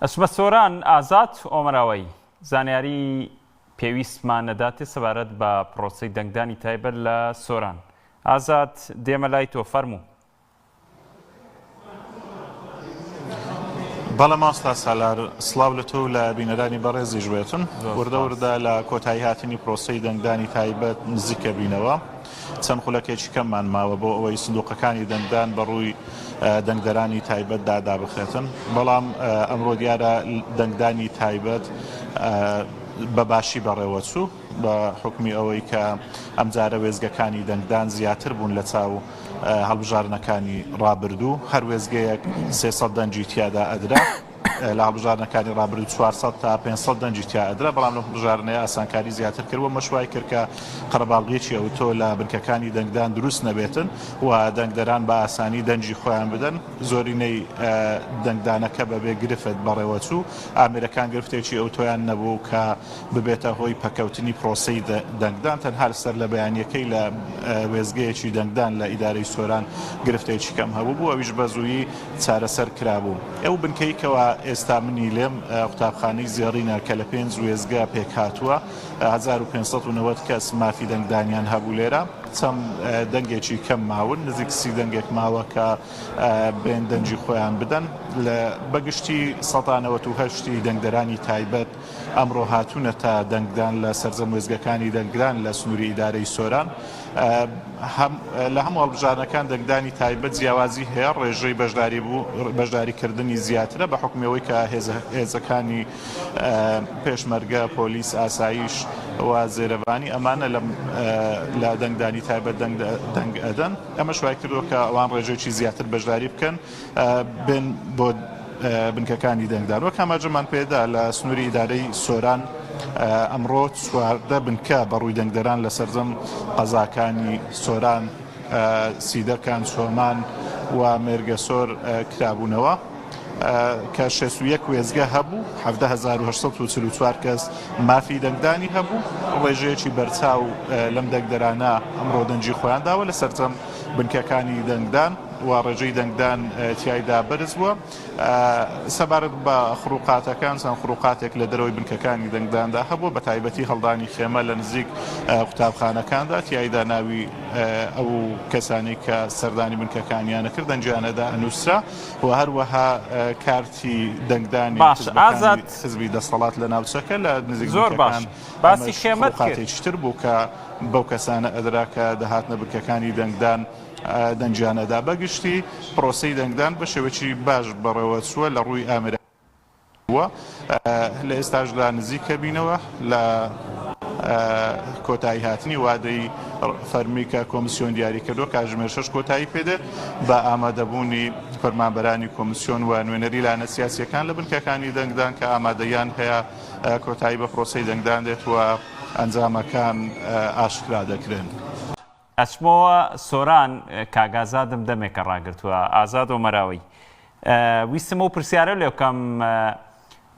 ئەچمە سۆران ئازاد ئۆمەراوەی زانیاری پێویستمان نەداتێ سەبارەت بە پرۆسەی دەنگدانی تایبەت لە سۆران. ئازاد دێمە لای تۆ فەرموو. بەڵێ مامۆستا سالار، سڵاو لە تۆ و لە بینەرانی بەڕێزیش بێتن. وردە وردە لە کۆتایی هاتنی پرۆسەی دەنگدانی تایبەت نزیکە بینەوە. چەند خولەکێکی کەممان ماوە بۆ ئەوەی سندوقەکانی دەنگدان بە ڕووی دەنگدەرانی تایبەتدا دابخرێتن. بەڵام ئەمڕۆ دیارە دەنگدانی تایبەت بە باشی بەڕێوەچوو بە حوکمی ئەوەی کە ئەمجارە وێستگەکانی دەنگدان زیاتر بوون لە چاو هەڵبژاردنەکانی ڕابردوو، هەر وێستگەیەک 300 دەنگی تیادا ئەدرا، لە هەڵبژاردنەکانی ڕابردوو 400 تا 500 دەنگی تیا ئەدرا، بەڵام لەم هەڵبژاردنەیە ئاسانکاری زیاتر کرد و ئەمەش وای کرد کە قەرەباڵغییەکی ئەوتۆ لە بنکەکانی دەنگدان دروست نەبێتن و دەنگدەران بە ئاسانی دەنگی خۆیان بدەن. زۆرینەی دەنگدانەکە بەبێ گرفت بەڕێوەچوو، ئامێرەکان گرفتێکی ئەوتۆیان نەبوو کە ببێتە هۆی پەکەوتنی پرۆسەی دەنگدان، تەنها سەرلەبەیانییەکەی لە وێستگەیەکی دەنگدان لە ئیدارەی سۆران گرفتێکی کەم هەبوو بوو ئەویش بە زوویی چارەسەر کرابوو. ئەو بنکەی کەوا ئێستا منی لێم قوتابخانەی زێڕینە کە لە پێنج وێستگە پێکهاتووە، 1590 کەس مافی دەنگدانیان هەبوو لێرە چەند دەنگێکی کەم ماون، نزیک 30 دەنگێک ماوە کە بێن دەنگی خۆیان بدەن. لە بەگشتی 98% ی دەنگدەرانی تایبەت ئەمڕۆ هاتوونەتە دەنگدان لە سەرجەم وێستگەکانی دەنگدان لە سنووری ئیدارەی سۆران. لە هەموو هەڵبژاردنەکان دەنگدانی تایبەت جیاوازی هەیە، ڕێژەی بەشداریکردنی زیاترە بە حوکمی ئەوەی کە هێزەکانی پێشمەرگە، پۆلیس، ئاسایش و زێرەڤانی ئەمانە لە دەنگدانی تایبەت دەنگ ئەدەن. ئەمەش وایکردووە کە ئەوان ڕێژەیەکی زیاتر بەشداری بکەن بێن بۆ بنکەکانی دەنگدان. وەک ئاماژەمان پێدا لە سنووری ئیدارەی سۆران ئەمڕۆ 14 بنکە بەڕووی دەنگدەران لە سەرجەم قەزاکانی سۆران، سیدەکان، چۆمان و مێرگەسۆر کرابوونەوە کە 61 وێستگە هەبوو، 17844 کەس مافی دەنگدانی هەبوو، ڕێژەیەکی بەرچاو لەم دەنگدەرانە ئەمڕۆ دەنگی خۆیان داوە لە سەرجەم بنکەکانی دەنگدان و ڕێژەی دەنگدان تیایدا بەرز بووە. سەبارەت بە خروقاتەکان، چەند خروقاتێک لە دەرەوەی بنکەکانی دەنگداندا هەبووە، بە تایبەتی هەڵدانی خێمە لە نزیک قوتابخانەکاندا، تیایدا ناوی ئەو کەسانەی کە سەردانی بنکەکانیانە کرد دەنگیانەدا ئەنووسرا و هەروەها کارتی دەنگدانی باش ئازاد حزبی دەسەڵات لە ناوچەکە لە نزیک زۆر باش بنکەکان باسی ئەمەش خێمەت کرد. خروقاتێکی تر بوو کە بەو کەسانە ئەدرا کە دەهاتنە بنکەکانی دەنگدان دەنگیان ئەدا. بە گشتی پرۆسەی دەنگدان بە شێوەیەکی باش بەڕێوەچووە لە ڕووی ئامێرەکانەوە، لە ئێستاشدا نزیکە بینەوە لە کۆتایی هاتنی وادەی فەرمی کە کۆمسیۆن دیاری کردووە، کاتژمێر شەش کۆتایی پێدێت بە ئامادەبوونی فەرمانبەرانی کۆمسیۆن و نوێنەری لایەنە سیاسییەکان لە بنکەکانی دەنگدان کە ئامادەیان هەیە کۆتایی بە پرۆسەی دەنگدان دێت و ئەنجامەکان ئاشکرا دەکرێن. ئەچمەوە سۆران کاک ئازادم دەمێکە ڕاگرتووە ئازاد ئۆمەراوی ویستم ئەو پرسیارە لێ بکەم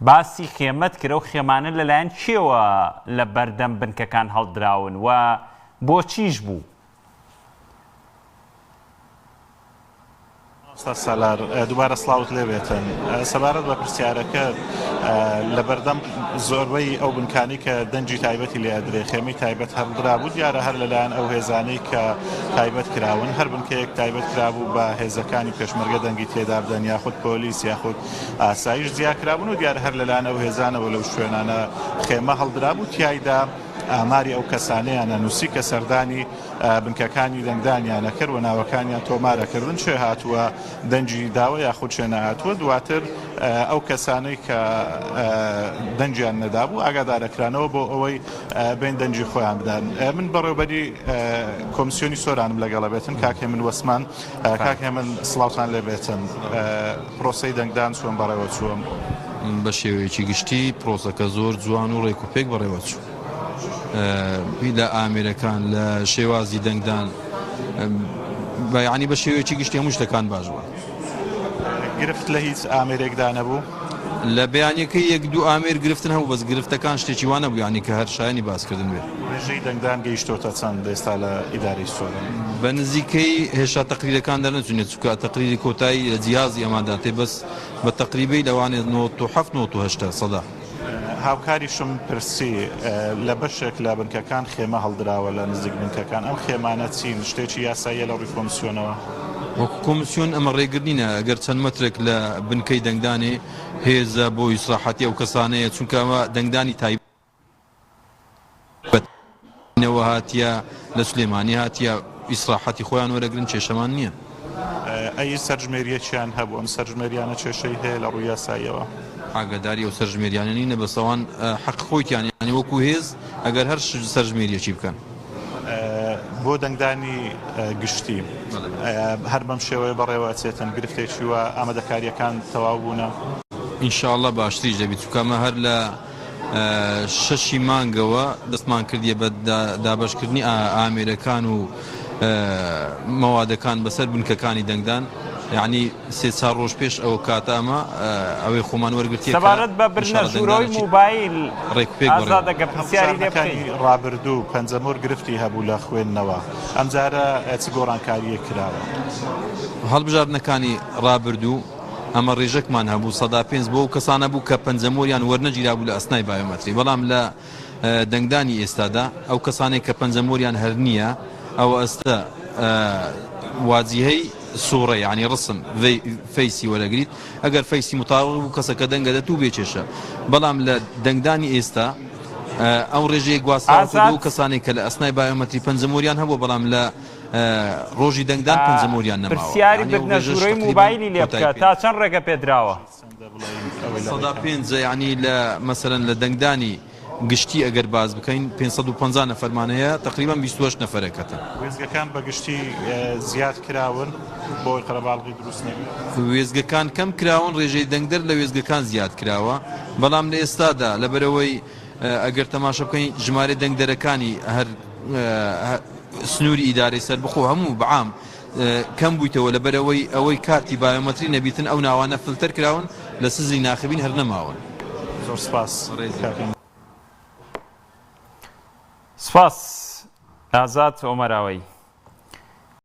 باسی خێمەت کرد ئەو خێمانە لەلایەن کێوە لە بەردەم بنکەکان هەڵدراون و بۆچیش بوو؟ مامۆستا سالار دووبارە سڵاوت لێبێتن سەبارەت بە پرسیارەکەت لەبەردەم زۆربەی ئەو بنکانەی کە دەنگی تایبەتی لێ ئەدرێ خێمەی تایبەت هەڵدرابوو دیارە هەر لەلایەن ئەو هێزانەی کە تایبەت کراون هەر بنکەیەک تایبەت کرابوو بە هێزەکانی پێشمەرگە دەنگی تێدا بدەن یاخود پۆلیس یاخود ئاسایش جیا کرابوون و دیارە هەر لەلایەن ئەو هێزانەوە لەو شوێنانە خێمە هەڵدرابوو تیایدا ئاماری ئەو کەسانەیان ئەنووسی کە سەردانی بنکەکانی دەنگدانیان ئەکرد و ناوەکانیان تۆمار ئەکردن چێ هاتووە دەنگی داوە یاخود چێ نەهاتووە دواتر ئەو کەسانەی کە دەنگیان نەدابوو ئاگادار ئەکرانەوە بۆ ئەوەی بێن دەنگی خۆیان بدەن من بەڕێوبەری کۆمسیۆنی سۆرانم لەگەڵە بێتن کاک هێمن وەسمان کاک هێمن سڵاوتان لێ بێتن پرۆسەی دەنگدان چۆن بەڕێوە چووە؟ بە شێوەیەکی گشتی پرۆسەکە زۆر جوان و ڕێک و پێک بەڕێوە چوو. لە ئامێرەکان لە شێوازی دەنگدان بە یعنی بە شێوەیەکی گشتی هەموو شتەکان باش بوون. گرفت لە هیچ ئامێرێکدا نەبوو؟ لە بەیانیەکەی یەک دوو ئامێر گرفتن هەبوو بەس گرفتەکان شتێکی وا نەبوو یانی کە هەر شایەنی باسکردن بێت. ڕێژەی دەنگدان گەیشتۆتە چەند ئێستا لە ئیدارەی سۆران؟ بە نزیکەی هێشتا تەقریرەکان دەرنەچوونە چونکە تەقریری کۆتایی لە جیهازی ئەماندا تێ بەس بە تەقریبەی لەوانەیە 97 98 سەدا. هاوکاریشم پرسی لە بەشێک لە بنکەکان خێمە هەڵدراوە لە نزیک بنکەکان ئەم خێمانە چین شتێکی یاساییە لە ڕووی کۆمسیۆنەوە؟ وەکو کۆمسیۆن ئەمە ڕێگر نینە ئەگەر چەند مەترێک لە بنکەی دەنگدانێ هێزە بۆ ئیسراحەتی ئەو کەسانەیە چونکە ئەمە دەنگدانی تایبەت نەوە هاتیە لە سلێمانی هاتیە ئیسراحەتی خۆیان وەرەگرن کێشەمان نییە. ئەی سەرژمێریەکیان هەبوو ئەم سەرژمێریانە کێشەی هەیە لە ڕووی یاساییەوە؟ ئاگاداری ئەو سەرژمێریانە نینە بەس ئەوان حەق خۆیتیان یانی وەکو هێز ئەگەر هەر سەرژمێریەکی بکەن. بۆ دەنگدانی گشتی هەر بەم شێوەیە بەڕێوە ئەچێتن گرفتێکی وا ئامادەکاریەکان تەواو بوونە؟ ان شاء اللە باشتریش دەبیت چونکە ئەمە هەر لە شەشی مانگەوە دەستمان کردیە بە دابەشکردنی ئامێرەکان و مەوادەکان بەسەر بنکەکانی دەنگدان یعنی سێ چار ڕۆژ پێش ئەوە کاتە ئەمە ئەوەی خۆمان وەرگرتیە کە سەبارەت بە ان شاء بردنە اللە ژوورەوەی دەنگدانێکی موبایل ڕێک و پێک بەڕێوە ئازاد ئەگەر پرسیاری لێ هەڵبژاردنەکانی بکەی. ڕابردوو پەنجەمۆر گرفتی هەبوو لە خوێندنەوە، ئەمجارە چ گۆڕانکارییەک کراوە؟ هەڵبژاردنەکانی ڕابردوو ئەمە ڕێژەکمان هەبوو 5% بۆ ئەو کەسانە بوو کە پەنجەمۆریان وەرنەگیرابوو لە ئەسنای بایۆمەتری بەڵام لە دەنگدانی ئێستادا ئەو کەسانەی کە پەنجەمۆریان هەر نییە ئەوە ئەستە واجیهەی سوڕە یانی ڕسم فەیسی وەرەگریت ئەگەر فەیسی متابق بوو کەسەکە دەنگە دەت و بێ کێشە بەڵام لە دەنگدانی ئێستا ئەو ڕێژەیە گواستراوەتەوە بۆ ئازاد کەسانێک کە لە ئەسنای بایۆمەتری پەنجەمۆریان هەبووە بەڵام لە ڕۆژی دەنگدان پەنجەمۆریان نەماوە پرسیاری یانی ئەو بردنە ڕێژەش ژوورەوەی تەقریبەن موبایلی لێ کۆتایی بکە پێ تا چەند ڕێگە پێدراوە؟ 5% یانی لە مەسەلەن لە دەنگدانی گشتی ئەگەر باس بکەین 550 نەفەرمان هەیە تەقریبەن 28 نەفەرە کەتن. وێستگەکان بە گشتی زیاد کراون بۆ ئەوەی قەرەباڵغی دروست نەبێت؟ وێستگەکان کەم کراون ڕێژەی دەنگدەر لە وێستگەکان زیاد کراوە بەڵام لە ئێستادا لەبەرئەوەی ئەگەر تەماشا بکەین ژمارەی دەنگدەرەکانی هەر سنووری ئیدارەی سەربەخۆ هەموو بەعام کەم بوویتەوە لەبەرئەوەی ئەوەی کارتی بایۆمەتری نەبیتن ئەو ناوانە فلتەر کراون لە سزی ناخبین هەر نەماون. زۆر سپاس کاک. سپاس ئازاد ئۆمەراوەیی.